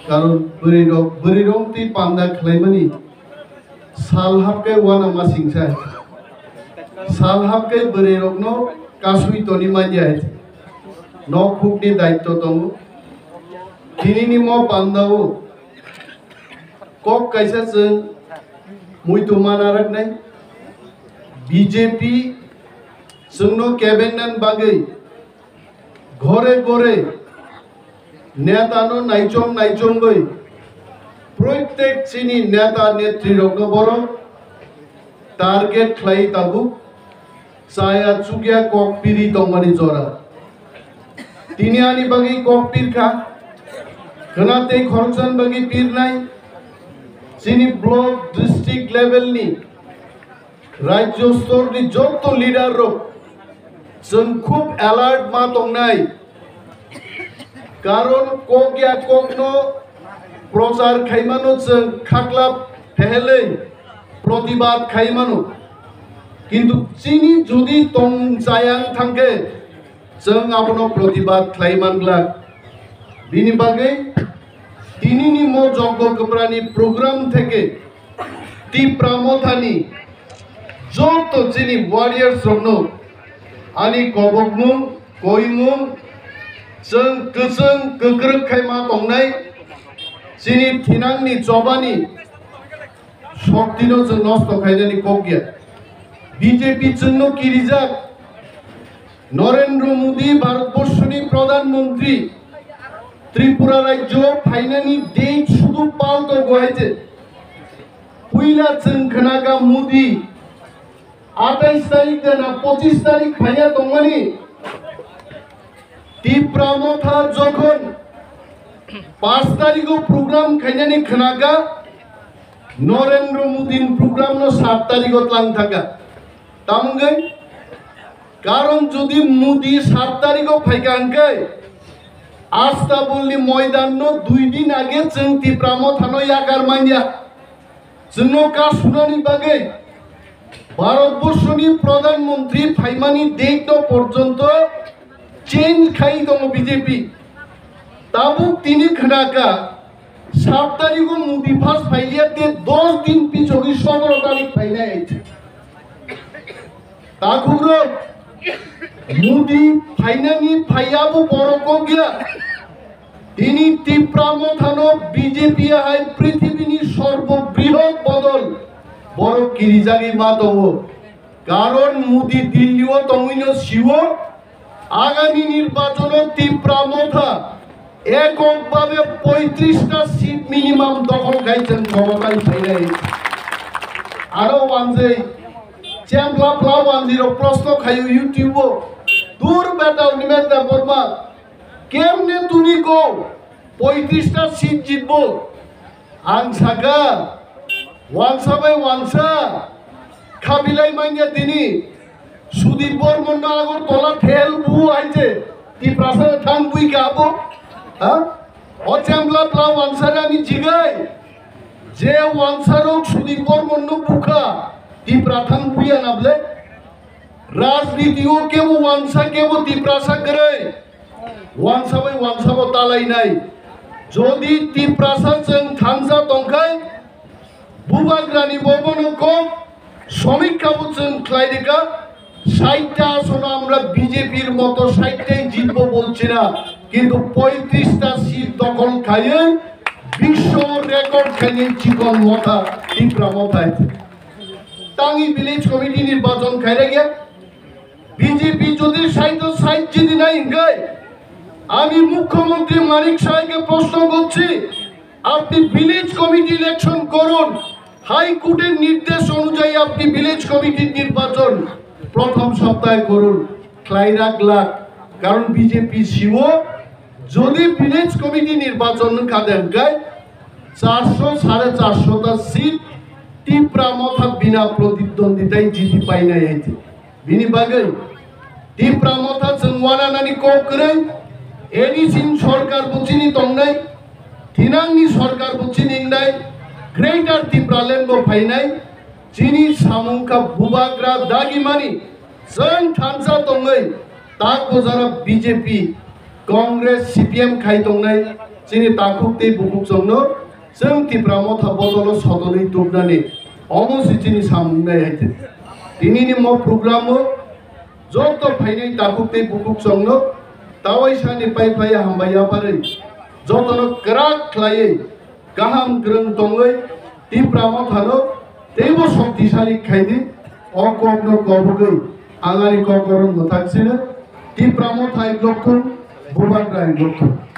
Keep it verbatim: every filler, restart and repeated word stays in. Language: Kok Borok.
Karon bwrwi rok, bwrwi rok twi panda khlaimani sal hapkhe uanama singsa. Sal hapkhe bwrwi rokno kasui toni manya. Nok hukni daitto tongo. Tinini mo pandao kok kaisa chwng muitu mana raknai. B J P chwngno kebengnan bagwi ghore ghore netano naichong naichongwi proitek chini neta netrirokno borok target khlai tabuk chaya chukya kok piri tongmani jora. Tini ani bagwi kok pirkha, khwna tei khoroksan bagwi pirnai chini block district level ni Rajya stor ni joto leader rok chwng khub alert ma tongnai, karon kok ya kok no prochar khaimano chwng khaklap hehelei protibad khaimano, kintu chini jodi tong chayang thangkhe chwng abono protibad khlai manglak. Bini bagwi tinini mo Joggo Kwprani program theke Tipra Mothani joto chini warriors rokno ani kobokmung, koimung, chwng kwchwng kwkrwk khai ma tongnai, chini thinangni chobani shoktino chwng nosto khainani kok ya. B J P chwngno kirijak. Narendra Modi Bharatborshoni Pradhan Mantri Tripura rajyo phainani date sudu palto gohaije. Puila chwng khnaga Modi atais tarik dena pochis tarik phaiya tongmani. Tipra Motha jokhon paanch tarigo program khainani khnaga, Narendra Modi ni program no saat tarigo tlang thaka. Tamungwi karon jodi Modi saat tarigo phaika hwnkhe Astabulni moidan no dui din age chwng Tipra Motha no yakar manya. Chwngno ka sunani bagwi Bharatborshoni Pradhan Mantri phaimani date no porjonto change khai tongo B J P. Tabuk tini khwnaka sat tarigo Modi first phailiya te dos din pichogwi sotoro tarik phainai. Takhukrok Modi phainani phaiyabu borok kok ya. Tini Tipra Mothano B J P hai prithibini sorbo brihot bodol borok kirijagwi ma tongo. Karon Modi Delhi o tongwino siwo agami nirbachono Tipra Motha ekok bhabe poitris ta seat minimum dokhol khai chwng khomotai phainai. Aro wanjwi chempla pla wanjwi rok prosto khaio YouTube o, "Dur beta Nimeta Borma, kemne tuni ko poitris ta seat jitbo?" Ang saka, wansa bai wansa khabilai manya tini. Sudip Bormon no Agartala thel bu aije, Tiprasa thang bui ka abo. Ha? O chempla pla wansa rani jigai. Je wansa rok Sudip Bormon no bukha, Tipra thang buya na ble. Rajniti o kebo wansa kebo Tiprasa kwrwi. Wansa bai wansa bo talainai. Jodi Tiprasa chwng thansa tongkhai, Bubagrani bobono kok সমীক্ষা bo chwng khlai rikha, ষাটটা আসনে আমরা বিজেপির মতো ষাটটাই জিতবো বলছি না, কিন্তু পঁয়ত্রিশটা সিট দখল খাইয়ে বিশ্ব রেকর্ড খাইয়ে চিকন মথা, টিপরা মথায়। Tangi village committee নির্বাচন খাইরা গিয়া বিজেপি যদি ষাট ষাট জিতে নাই হিংকাই, আমি মুখ্যমন্ত্রী মানিক সাহাকে প্রশ্ন করছি, আপনি ভিলেজ কমিটি ইলেকশন করুন, হাইকোর্টের নির্দেশ অনুযায়ী আপনি ভিলেজ কমিটির নির্বাচন প্রথম সপ্তাহে করুন। Khlai rak glak, karon B J P siwo jodi village committee nirbachon wngkha de hwnkhe charso, sare charso ta seat Tipra Motha bina protidwonditai jiti painai hai. Bini bagwi Tipra Motha chwng wananani kok kwrwi, A D C ni sorkar bo chini tongnai, thinangni sorkar bo chini wngnai, Greater Tipraland bo phainai, chini samung kha bubagra dagimani, chwng thansa tongwi tak bojara B J P, Congress, C P M khai tongnai, chini takhuk tei bukhuk chwngno chwng Tipra Motha bodolo sotonwi tubnani omo se chini samung nai hai khe. Tinini mo program o joto phainai takhuk tei bukhuk chwngno tawaisani pai phai hambai yapharwi jotono kwrak khlaiwi kaham kwrwng tongwi Tipra Mothano teibo shoktisali khaidi. O kokno kobogwi ang ani kok oro mwthang sino. Tipra Motha hai lokthung, Bubagra hai lokthung.